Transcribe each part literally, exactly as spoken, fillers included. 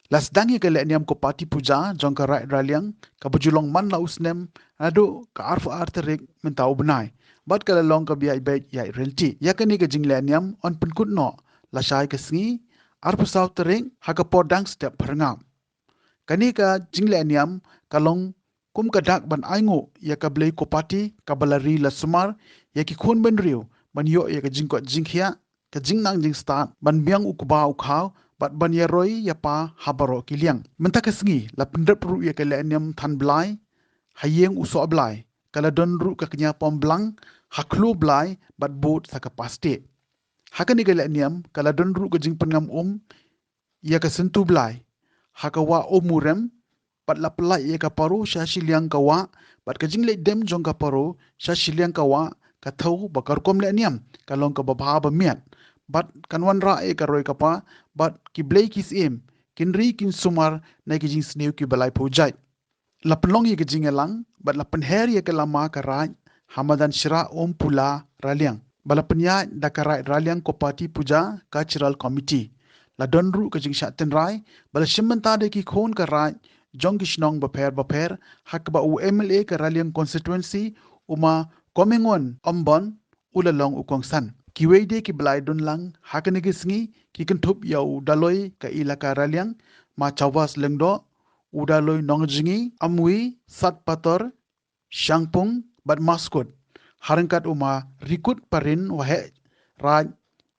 La sdang ïa ka lehniam Kopati Puja jong ka Raid Raliang kaba ju long man la u snem naduh ka arphew ar tarik mynta u bnai bad ka la long kaba ïaid beit ïaid ryntih. Ïa kane ka jinglehniam yn pynkut noh lashai ka sngi arphew saw tarik ha ka por dang step phyrngap. Kane ka jinglehniam ka long kum ka dak ban ainguh ïa ka blei Kopati kaba la ri la sumar ïa ki khun bynriew ban ïoh ïa ka jingkoit jingkhiah, ka jingnang jingstad, ban biang u kba u khaw bad ban ïaroi ïa pa ha baroh ki liang. Mynta ka sngi la pynrep ruh ïa ka lehniam than blai ha ïing u soh blai, ka la don ruh ka kñia pom blang ha khloo blai bad bud sa ka pastik. Ha kane ka lehniam ka la don ruh ka jingpynngam um ïa ka syntu blai ha ka wah Umurem bad la pynlait ïa ka paro sha shiliang ka wah, bad ka jingleit dem jong ka paro sha shiliang ka wah ka thew ba ka rukom lehniam ka long kaba bha ba miat bad kan wanrah ïa ka roi ka par bad ki blei ki syiem kin ri kin sumar na ki jingsniew kiba laiphew jait. La pynlong ïa ka jingïalang bad la pynher ïa ka lama ka raid ha madan Shra Umpula Raliang ba la pynïaid da ka Raid Raliang Kopati Puja Cultural Committee. La don ruh ka jingshah tynrai ba la shim bynta da ki khun ka raid jong ki shnong bapher bapher ha kaba u M L A ka Raliang constituency u ma Komengon Ombon u la long u kongsan. Kiwei de kiba la ïadon lang ha kane ka sngi ki kynthup ïa u Daloi ka Elaka Raliang, ma Chawas Lyngdoh, u Daloi Nongjngi, Amwi, Satpator, Shangpung bad Maskut, ha ryngkat u ma Rikut Parin, Waheh Raid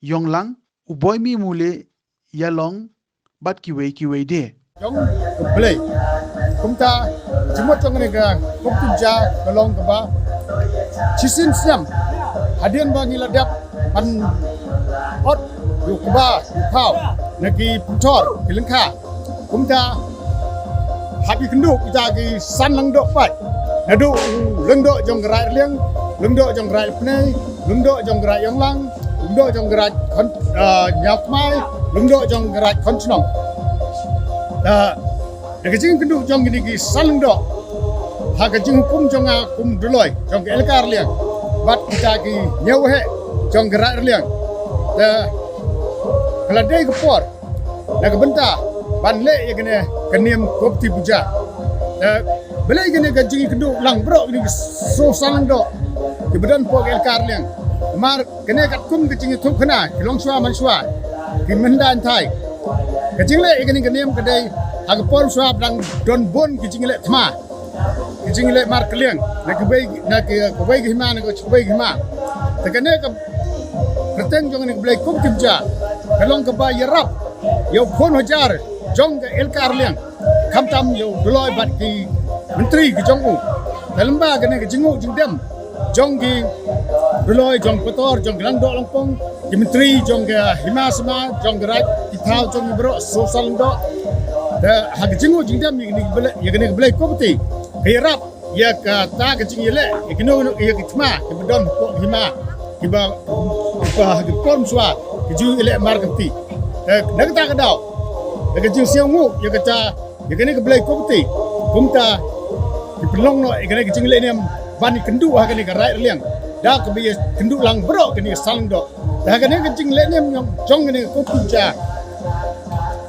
Ïonglang, u Boimi Mule Ïalong bad kiwei kiwei de. Jong ka Blei. Kumta jingmut jong kane ka Kopati Puja ka long kaba shisien snem hadien ba ngi la dep ban ot ïa u kba ïa u khaw na ki pynthor ki lyngkha. Kumta hap ïakynduh kita ki san lyngdoh pat, naduh u lyngdoh jong ka Raid Raliang, lyngdoh jong ka Raid Pnei, lyngdoh jong ka Raid Ïonglang, lyngdoh jong ka Raid Khon, ah, Ñiawkmai, lyngdoh jong ka Raid Khonchnong. Ah, da ka jingkynduh jong kine ki san lyngdoh, ha ka jinghukum jong nga kum u Daloi jong ka Elaka Raliang bad kita ki hynñiew heh jong ka Raid Raliang, te ka la dei ka por na ka bynta ban leh ïa kane ka niam Kopati Puja. Te balei kane ka jingkynduh lang baroh kine ki soo san lyngdoh kiba don hapoh ka Elaka Raliang? Namar kane katkum ka jingïathuhkhana ki longshuwa manshuwa, ki mynhynda hynthai. Ka jingleh ïa kane ka niam ka dei ha ka por shuwa ba dang don bun ki jingleh thma, ki jingleh markylliang na kiwei, na ki, kiwei ki hima, na kiwei ki hima. Te kane ka kyrteng jong kane ka Blei Kopati Puja ka long kaba ïarap ïa u khun hajar jong ka Elaka Raliang, khamtam ïa u Daloi bad ki myntri ki jong u. Te lyngba kane ka jingnguh jingdem jong ki Daloi, jong Pator, jong ki Langdoh Langpong, ki myntri jong ka hima sima, jong ka raid, ki thaw jong ngi baroh soo san lyngdoh. Te ha ka jingnguh jingdem ïa kane ka Blei, ïa kane ka Blei Kopati, ka ïarap ïa kata ka jingïaleh ïa kino kino, ïa ki thma kiba don hapoh hima, kiba, kiba ha ki por mynshuwa ki ju ïaleh markylliang. Te na kata ka daw, da ka jingsngewnguh ïa kata, ïa kane ka Blei Kopati, kumta ki pynlong noh ïa kane ka jinglehniam ban ïakynduh ha kane ka Raid Raliang da kaba ïakynduh lang baroh kane ka san lyngdoh. Te ha kane ka jinglehniam jong, jong kane ka Kopati Puja,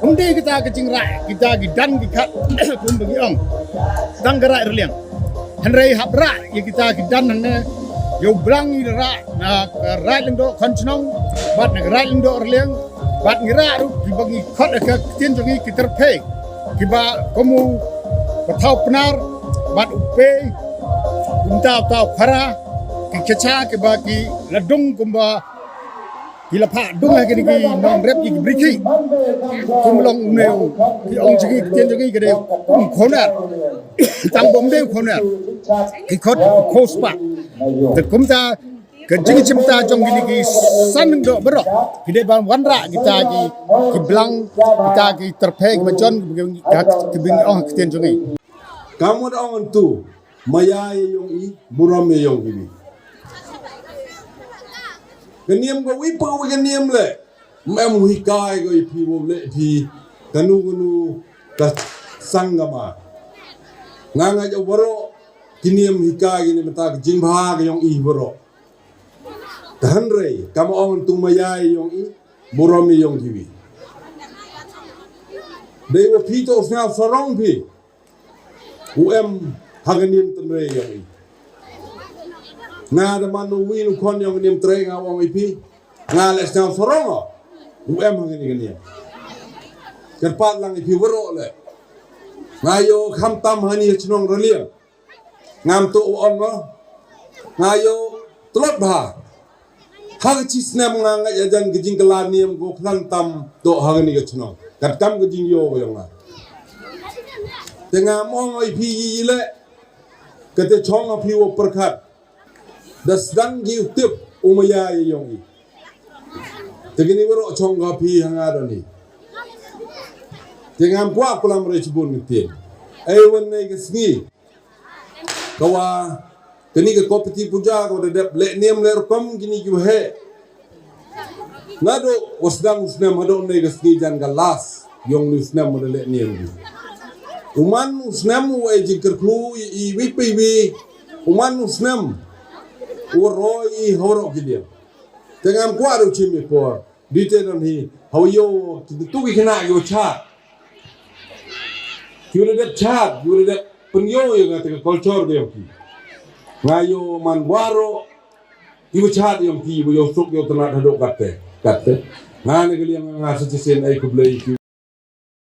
ym dei kita ka jingrah, kita ki dan ki khat kumba ngi ong tang ka Raid Raliang. Hynrei hap rah ïa kita ki dan hangne, ïa u blang ngi rah na ka Raid Lyngdoh Khonchnong bad na ka Raid Lyngdoh Raliang, bad ngi rah ruh kiba ngi khot ha ka ktien jong ngi ki tyrphei, kiba kum u Pathaw Pnar bad u Pei, kumta uta u Khara, ki khecha kiba ki la dung kumba ki la phah dung ha kine ki nongrep ki brikhi. Kum long une u, ki ong jong ngi, ktien jong ngi ka dei u khawner. Tang ba ym dei u khawner, ki khot u khawspah. Te kumta ka jingshim bynta jong kine ki san lyngdoh baroh ki dei ban wanrah kita ki, ki blang, kita ki tyrphei kiba jon, kiba ngi ong ha ktien jong ngi. Ka mut ong hangto, maya ïa ïong i, burom ïa ïong kiwi. Ka niam kawi pa kawi ka niam leh, ym em u hikai ko ïa phi, u leh phi kano kano ka sang kama. Nga ngeit ïa baroh ki niam hikai kine mynta ka jingbha ka ïong i baroh. Te hynrei kaba ong hangto, maya ïa ïong i, burom ïa ïong kiwi. Dei wa phi to sngap sarong phi. U em ha ka niam tynrai yong i. Nga da man u wi u khon yong ka niam tynrai nga ong i phi. Nga le sngap sarong o. U em ha ka niam. Kyrpad lang i phi waroh le. Nga yo kham tam ha ni chnong Raliang. Ngam to u ong o. Nga yo tlot bha. Ha ka chi snem nga ngeit ïa jan ka jingkylla niam ko khlan tam to ha kani ka chnong. Kat kam ka jingyo ka yong nga. Te nga mong oi phi yi yi le. Kate chong ha phi wa pyrkhat. Da sdang gi u tip u maya ya yong i. Te kini waro chong ga phi ha nga doni. Te ngam kwah kulam re chibun ngi tin. Ai wan nei ka sngi. Kawa kini ka kopiti puja kawa da dep le niam le rukom kini ki wahe. Nado wasdang usnem hado nei ka sngi jan ga las yong ni usnem hado le niam gi. Uman usnem u ai jingkyrkhu i wi pe wi. Uman usnem u roi i horo ki dia. Tengam kwah ru chim i por. Di te don hi hau yo tu ki kena yo chat. Ki udah dep chat, ki udah dep penyo yo ngata ka culture yo ki. Nga yo man waro. Ki udah chat yo ki, yo suk yo tenat hadok kate. Kate. Nga ne kali nga sa chisen ai kublai ki.